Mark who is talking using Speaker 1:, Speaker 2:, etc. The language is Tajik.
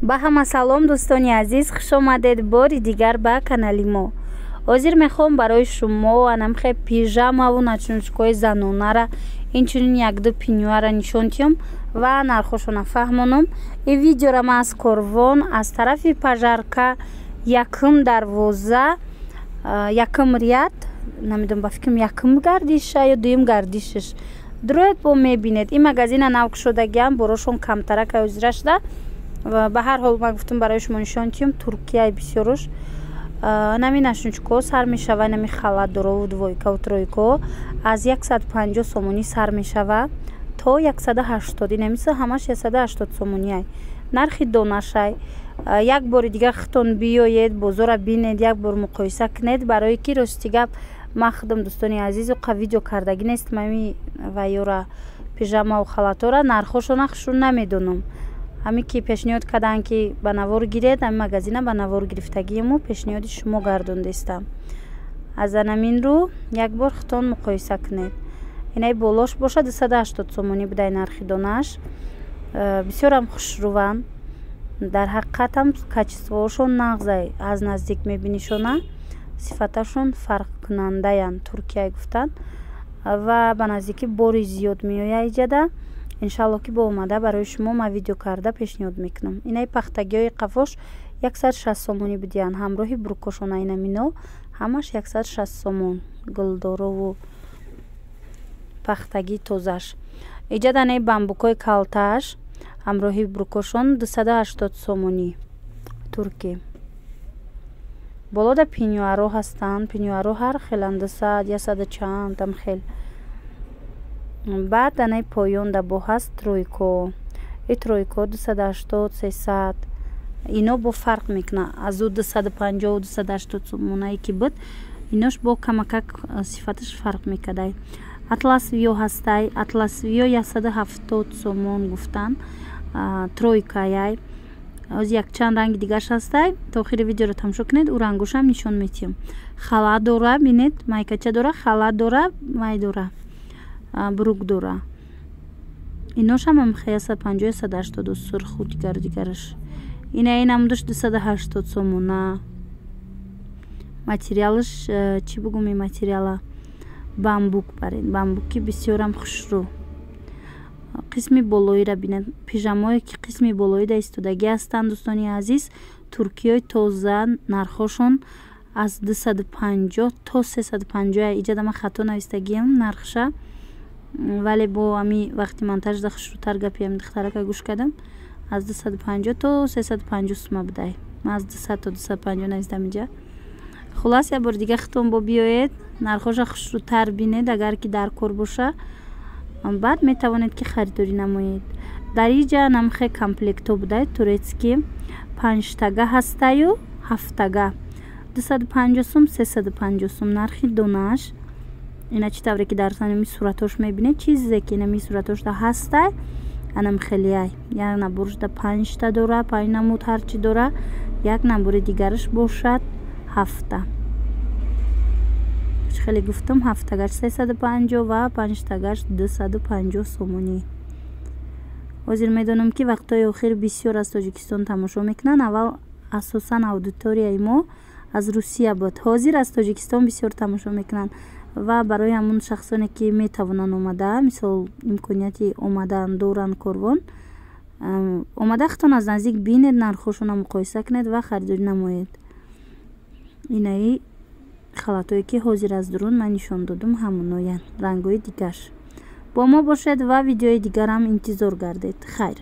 Speaker 1: Ба ҳама салом, дӯстони азиз, хуш омадед бори дигар ба канали мо. Ҳозир мехоҳам барои шумо анамхе пижамаву ночничкои занонара, инчунин якду пеньюара нишон диҳам ва нархошона фаҳмонам. Ин видеора ман аз Корвон, аз тарафи Пожарка, якум дарвоза, якум ряд, намедонам, ба фикрам, якум гардиша ё дуюм гардишаш дуроед, бо мебинед. Ин магазина нав кушодагиам, борошон камтарак ҳозира шуда. Ба ҳар ҳол, ман гуфтам, барои шумо нишон диҳам. Туркияи бисёруш нами ночничко сар мешава, нами халатдорову двойкаву тройко аз 150 сомонӣ сар мешава то 180. Инамиса ҳамаш 180 сомониай нархи донашай. Як бори дигар худтон биёед, бозора бинед, як бор муқоиса кунед, барое ки, рости гап, ман худам, дӯстони азизу, қа видео кардагӣ нестам. Ами вайёра, пижамаву халатҳора нархошона хушрӯ намедонам. Ҳаме ки пешниҳод карданд, ки ба навор гиред, ҳами магазина ба навор гирифтагиему пешниҳоди шумо гардондестам. Аз анамин рӯ як бор худтон муқоиса кунед. Инаи болош бошад, 280 сомонӣ будай нархи донааш. Бисёрам хушрӯванд, дар ҳақиқатам качествоошон нағзай. Аз наздик мебинишона, сифаташон фарқкунандаянд, туркия гуфтанд ва ба наздикӣ бори зиёд меояд иҷада. Иншалло, ки бо омада барои шумо ман видео карда пешниҳод мекунам. Инаи пахтагиҳои қафош 160 сомонӣ будиянд, ҳамроҳи брукошона. Инамино ҳамаш 160 сомон, гулдорову пахтагии тозаш. Иҷада наи бамбукҳои калтааш ҳамроҳи брукошон 280 сомонӣ, туркӣ. Болода пеньюаро ҳастанд, пеньюаро ҳар хеланд, 200, яксаду чандам хел. Баъд анаи поёнда бо ҳаст тройко. И тройко 280, 300. Ино бо фарқ мекунад аз ӯ 250, 280 сомонае ки буд. Инош бо камакак сифаташ фарқ мекардай. Атлас виё ҳастай, атлас виё 170 сомон гуфтанд, тройкаяй. Оз якчанд ранги дигарш ҳастай, то охири видеоро тамошо кунед, ӯ рангошам нишон метиҳам. Халат дора, бинед, майкача дора, халат дора, май дора, брук дора. Иношам ҳамхе 150, 180, сурху дигару дигараш. Ина инамдуш 280 сомона. Материалаш чӣ бугум, ин материала бамбук баред, бамбуки бисёрам хушрӯ. Қисми болоира бинед, пижамое ки қисми болоида истодагӣ ҳастанд, дӯстони азиз, туркиёи тоза, нархошон аз 250 то 350. Иҷада ман хато навистагиам нархша, вале бо ами вақти монтажда хушрӯтар гапи ами духтарака гӯш кардам, аз 250 то 350 сума будай. Ман аз 200 то 250 навистам иҷа. Хулас, як бори дига худтон бо биёед, нархоша хушрӯтар бинед. Агар ки дар кор боша, баъд метавонед ки харидорӣ намоед. Дар иҷа намхе комплектҳо будай, турецкий, панҷтага ҳастаю ҳафтага, 250 сум, 350 сум нархи донааш. Ина чӣ тавре ки дар нами суратҳош мебинед, чизе ки нами суратҳошда ҳастай, анам хелияй. Як наборшда панҷта дора, панҷ намуд ҳарчи дора, як набори дигараш бошад ҳафта. Хеле гуфтам, ҳафтагаш 350 ва панҷтагаш 250 сомонӣ. Ҳозир медонам, ки вақтҳои охир бисёр аз Тоҷикистон тамошо мекунанд. Аввал асосан аудиторияи мо аз Русия буд, ҳозир аз Тоҷикистон бисёр тамошо мекунанд. Ва барои ҳамун шахсоне ки метавонанд омада, мисол, имконияти омадан доранд, Корвон омада, худтон аз наздик бинед, нархҳошонро муқоиса кунед ва харидорӣ намоед. Инаи халатҳое ки ҳозир аз дурун ман нишон додум, ҳамоноянд, рангҳои дигарш. Бо мо бошед ва видеои дигарам интизор гардед. Хайр.